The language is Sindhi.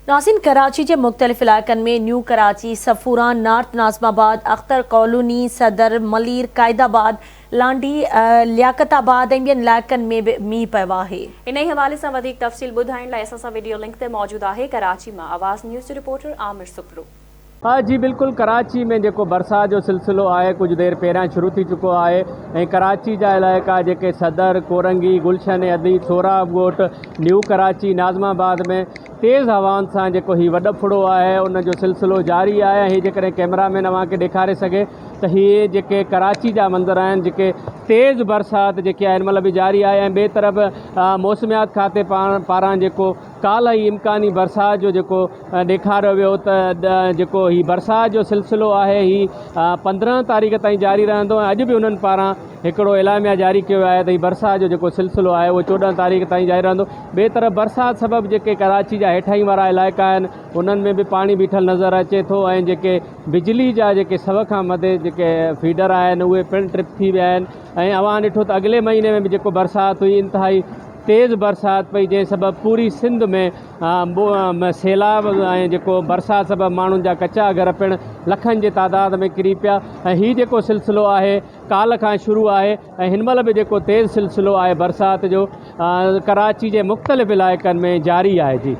ناظرين ڪراچي جي مختلف علائقن ۾ new Karachi, Safoora, north Nazimabad, Akhtar colony, Saddar, Malir, Quaid Abad, Landhi, Liaquat Abad ۽ ٻين علائقن ۾ به مينهن پيو آهي. انهي حوالي سان وڌيڪ تفصيل ٻڌائڻ لاء اسان سان وڊيو لنڪ تي موجود آهي ڪراچي مان آواز نيوز جو رپورٽر عامر سپرو. جي بلڪل ڪراچي ۾ جيڪو برسات جو سلسلو آهي ڪجهه دير پهريان شروع ٿي چڪو آهي ۽ ڪراچي جا علائقا جيڪي صدر، ڪورنگي، گلشن ادي، سهراب ڳوٺ، نيو ڪراچي، ناظم آباد ۾ تيز هوائن سان جيڪو هي وڏ ڦڙو آهي ان جو سلسلو جاري آهي ۽ هي جيڪڏهن ڪئميرا مين اوهان کي ڏيکاري سگهي ته هي جيڪي ڪراچي جا منظر آهن جيڪي تيز برسات جيڪي آهي هن مهل به جاري آهي ۽ ٻئي طرف موسميات کاتي پاران جيڪو ڪالهه ئي امڪاني برسات جو جيڪو ڏيکاريو ويو ته جيڪو هي برسات جو سلسلو آهي هي 15 تاريخ تائين جاري رهندو ۽ اڄ به انهن پاران هڪڙو اعلاميه جاري ڪيو ويو آهي ته هي برسات جو جيڪو سلسلو آهي اهو 14 تاريخ تائين جاري رهندو ٻئي طرف برسات سبب جيڪي ڪراچي جا هيٺائين وارا علائقا آهن انهن ۾ به پاڻي بيٺل نظر اچي ٿو ۽ جيڪي بجلي جا جيڪي سڀ کان مٿي جيڪي فيڊر آهن اهي پڻ ٽرپ ٿي ويا آهن ۽ اوهان ڏٺو ته اڳلي مهيني ۾ به جيڪو برسات هئي انتهائي تيز برسات پئي جنهن سبب پوري سنڌ ۾ سيلاب ۽ جيڪو برسات سبب ماڻهن جا ڪچا گهر پڻ لکن جي تعداد ۾ ڪري پيا ۽ هي جيڪو سلسلو آهي ڪالهه کان شروع آهي ۽ هن مهل به جيڪو تيز سلسلو آهي برسات جو ڪراچي جي مختلف علائقن ۾ جاري آهي جي.